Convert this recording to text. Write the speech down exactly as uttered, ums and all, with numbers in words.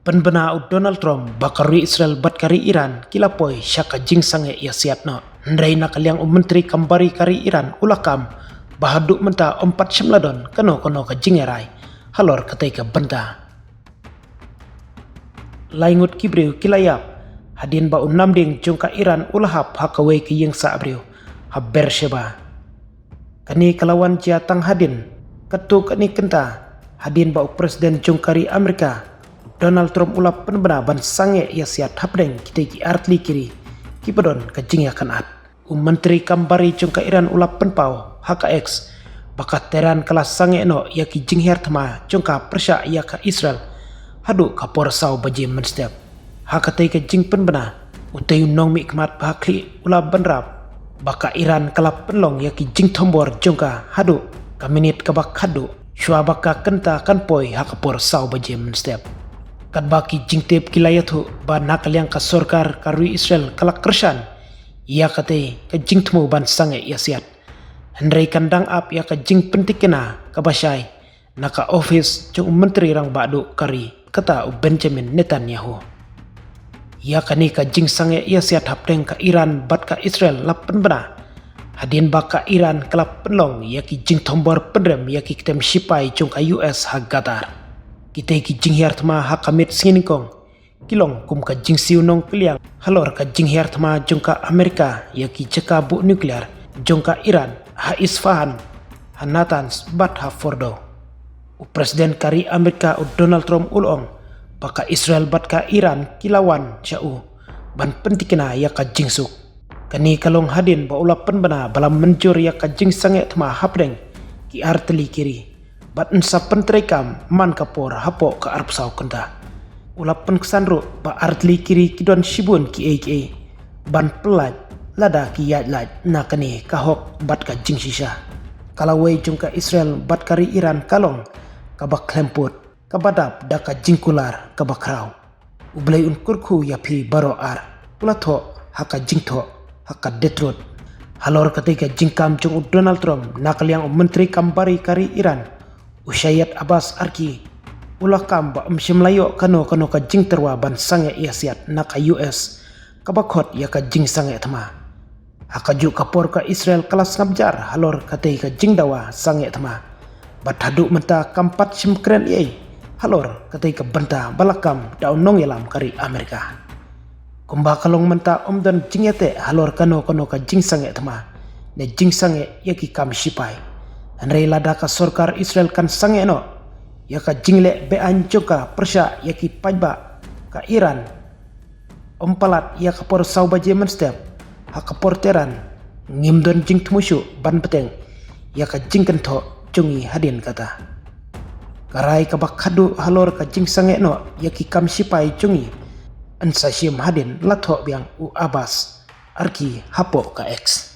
Pynbna u Donald Trump ba ka ri Israel bad ka ri Iran ki la poi sha ka jingsangeh ïasiat noh. Hynrei na ka liang u Myntri Kam Bari ka ri Iran u la kam ba haduh mynta ym pat shym la don kano kano ka jingïarai halor katei ka bynta. Lai ngut ki briew ki la ïap hadien ba u namding jong ka Iran u la hap ha kawei ka ïing sah briew ha Beersheba. Kane ka la wan jia tang hadien katto katne kynta hadien ba u President jong ka ri Amerika u Donald Trump u la pynbna ban sangeh ïasiat hapdeng kitei ki artylli ki ri kiba don ka jingïakynad. U Myntri Kam Bari jong ka Iran u la pynpaw ha ka X ba ka Tehran ka la sangeh noh ïa ki jinghiar thma jong ka pyrshah ïa ka Israel haduh ka por saw baje mynstep. Ha katei ka jingpynbna, utei u nongmihkhmat bhakhlieh u la bynrap ba ka Iran ka la pynlong ïa ki jingthombor jong ka haduh ka minit kaba khatduh shuwa ba ka kynta kan poi ha ka por saw baje mynstep. Katba ki jingtip ki la ïathuh ba na ka liang ka sorkar ka ri Israel ka la kyrshan ïa katei ka jingthmu ban sangeh ïasiat, hynrei kan dang ap ïa ka jingpyntikna kaba shai na ka ophis jong u Myntri Rangbah Duh ka ri kata u Benjamin Netanyahu. Ïa kane ka jingsangeh ïasiat hapdeng ka Iran bad ka Israel la pynbna hadien ba ka Iran ka la pynlong ïa ki jingthombor pynrem ïa ki ktem shipai jong ka U S ha Qatar. Kitei ki jinghiar thma ha ka miet sngi nyngkong ki long kum ka jingsiew nongkylliang halor ka jinghiar thma jong ka Amerika ïa ki jaka buh nuclear jong ka Iran ha Isfahan, ha Natanz bad ha Fordow. U President ka ri Amerika u Donald Trump u la ong ba ka Israel bad ka Iran ki la wan sha u ban pyntikna ïa ka jingsuk. Kane ka long hadien ba u la pynbna ba la mynjur ïa ka jingsangeh thma hapdeng ki artylli ki ri bad yn sa pyntreikam man ka por hapoh ka arphew saw kynta. U la pynksan ruh ba artylli ki ri ki don shibun kiei kiei ban pyllait lada ki ïaid lait na kane ka hok bad ka jingshisha. Ka lawei jong ka Israel bad ka ri Iran ka long kaba khlem pud, kaba dap da ka jingkular kaba khraw. U Blei un kyrkhu ïa phi baroh ar, u la thoh ha ka jingthoh ha ka Detroit. Halor katei ka jingkam jong u Donald Trump na ka liang u Myntri Kam Bari ka ri Iran u Syed Abbas Arki u la kam ba ym shym la ïoh kano kano ka jingtyrwa ban sangeh ïasiat na ka U S kaba khot ïa ka jingsangeh thma. Ha kajuh ka por ka Israel ka la sngap jar halor katei ka jingdawa sangeh thma bad haduh mynta kam pat shym kren ei ei halor katei ka bynta ba la kam da u nongïalam ka ri Amerika. Kumba ka long mynta ym don jingïateh halor kano kano ka jingsangeh thma ne jingsangeh ïa ki kam shipai. Hynrei lada ka sorkar Israel kan sangeh noh ïa ka jingleh be-aiñ jong ka pyrshah ïa ki paidbah ka Iran ym palat ïa ka por saw baje mynstep ha ka por Tehran, ngim don jingthmu shuh ban bteng ïa ka jingkynthoh jong ngi hadien kata. Ka rai kaba khadduh halor ka jingsangeh noh ïa ki kam shipai jong ngi yn sa shim hadien, la thoh biang u Abbas Arki hapoh ka X.